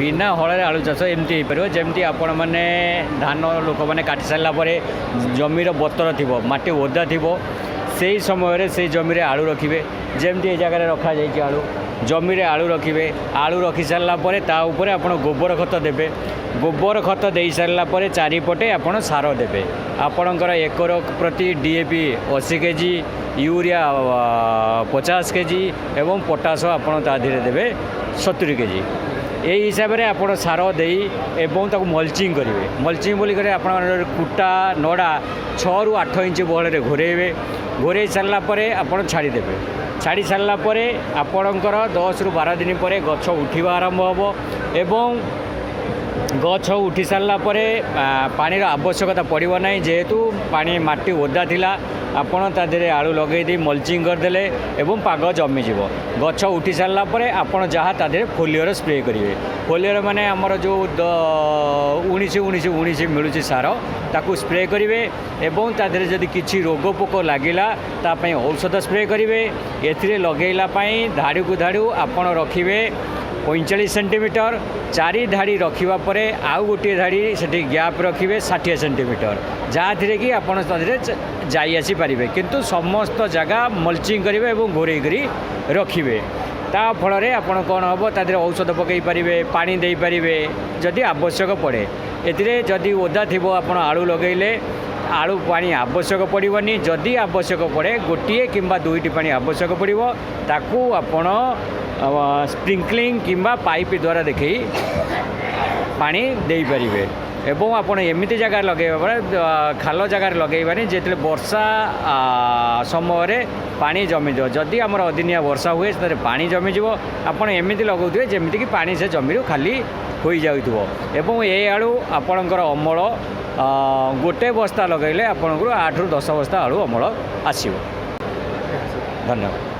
ବିନା ହଳରେ ଆଳୁ ଚାଷ ଏମିତି ହେଇପାରିବ, ଯେମିତି ଆପଣମାନେ ଧାନ ଲୋକମାନେ କାଟି ସାରିଲା ପରେ ଜମିର ବତର ଥିବ, ମାଟି ଓଦା ଥିବ, ସେଇ ସମୟରେ ସେଇ ଜମିରେ ଆଳୁ ରଖିବେ। ଯେମିତି ଏ ଜାଗାରେ ରଖାଯାଇଛି ଆଳୁ, ଜମିରେ ଆଳୁ ରଖିବେ। ଆଳୁ ରଖି ସାରିଲା ପରେ ତା ଉପରେ ଆପଣ ଗୋବର ଖତ ଦେବେ। ଗୋବର ଖତ ଦେଇ ସାରିଲା ପରେ ଚାରିପଟେ ଆପଣ ସାର ଦେବେ। ଆପଣଙ୍କର ଏକର ପ୍ରତି ଡିଏପି 80 କେଜି, ୟୁରିଆ 50 କେଜି ଏବଂ ପଟାସ ଆପଣ ତା ଦେହରେ ଦେବେ 70 କେଜି। ଏଇ ହିସାବରେ ଆପଣ ସାର ଦେଇ ଏବଂ ତାକୁ ମଲଚିଂ କରିବେ। ମଲଚିଂ ବୋଲି କରି ଆପଣ କୁଟା ନଡ଼ା 6ରୁ 8 ଇଞ୍ଚ ବହଳରେ ଘୋରେଇବେ। ଘୋରେଇ ସାରିଲା ପରେ ଆପଣ ଛାଡ଼ିଦେବେ। ଛାଡ଼ି ସାରିଲା ପରେ ଆପଣଙ୍କର 10ରୁ 12 ଦିନ ପରେ ଗଛ ଉଠିବା ଆରମ୍ଭ ହେବ ଏବଂ ଗଛ ଉଠି ସାରିଲା ପରେ ପାଣିର ଆବଶ୍ୟକତା ପଡ଼ିବ ନାହିଁ। ଯେହେତୁ ପାଣି ମାଟି ଓଦା ଥିଲା, ଆପଣ ତା ଦେହରେ ଆଳୁ ଲଗେଇ ଦେଇ ମଲଚିଂ କରିଦେଲେ ଏବଂ ପାଗ ଜମିଯିବ। ଗଛ ଉଠି ସାରିଲା ପରେ ଆପଣ ଯାହା ତା ଦେହରେ ଫୋଲିଅର ସ୍ପ୍ରେ କରିବେ। ଫୋଲିଅର ମାନେ ଆମର ଯେଉଁ 19 19 19 ମିଳୁଛି ସାର, ତାକୁ ସ୍ପ୍ରେ କରିବେ ଏବଂ ତା ଦେହରେ ଯଦି କିଛି ରୋଗ ପୋକ ଲାଗିଲା, ତା ପାଇଁ ଔଷଧ ସ୍ପ୍ରେ କରିବେ। ଏଥିରେ ଲଗେଇଲା ପାଇଁ ଧାଡ଼ିକୁ ଧାଡ଼ୁ ଆପଣ ରଖିବେ 45 ସେଣ୍ଟିମିଟର। ଚାରି ଧାଡ଼ି ରଖିବା ପରେ ଆଉ ଗୋଟିଏ ଧାଡ଼ି ସେଠି ଗ୍ୟାପ୍ ରଖିବେ 60 ସେଣ୍ଟିମିଟର, ଯାହାଥିରେ କି ଆପଣ ତା ଦେହରେ ଯାଇ ଆସିପାରିବେ। କିନ୍ତୁ ସମସ୍ତ ଜାଗା ମଲଚିଂ କରିବେ ଏବଂ ଘୋରେଇ କରି ରଖିବେ। ତା ଫଳରେ ଆପଣ କ'ଣ ହେବ, ତା ଦେହରେ ଔଷଧ ପକାଇ ପାରିବେ, ପାଣି ଦେଇପାରିବେ ଯଦି ଆବଶ୍ୟକ ପଡ଼େ। ଏଥିରେ ଯଦି ଓଦା ଥିବ, ଆପଣ ଆଳୁ ଲଗେଇଲେ ଆଳୁ ପାଣି ଆବଶ୍ୟକ ପଡ଼ିବନି। ଯଦି ଆବଶ୍ୟକ ପଡ଼େ, ଗୋଟିଏ କିମ୍ବା ଦୁଇଟି ପାଣି ଆବଶ୍ୟକ ପଡ଼ିବ। ତାକୁ ଆପଣ ସ୍ପ୍ରିଙ୍କଲିଂ କିମ୍ବା ପାଇପ୍ ଦ୍ୱାରା ଦେଖେଇ ପାଣି ଦେଇପାରିବେ। ଏବଂ ଆପଣ ଏମିତି ଜାଗାରେ ଲଗାଇବା ପରେ ଖାଲ ଜାଗାରେ ଲଗାଇବାନି, ଯେତେବେଳେ ବର୍ଷା ସମୟରେ ପାଣି ଜମିଯିବ। ଯଦି ଆମର ଅଦିନିଆ ବର୍ଷା ହୁଏ, ସେଥିରେ ପାଣି ଜମିଯିବ। ଆପଣ ଏମିତି ଲଗାଉଥିବେ ଯେମିତିକି ପାଣି ସେ ଜମିରୁ ଖାଲି ହୋଇଯାଉଥିବ। ଏବଂ ଏ ଆଳୁ ଆପଣଙ୍କର ଅମଳ ଗୋଟେ ବସ୍ତା ଲଗାଇଲେ ଆପଣଙ୍କର 8ରୁ 10 ବସ୍ତା ଆଳୁ ଅମଳ ଆସିବ। ଧନ୍ୟବାଦ।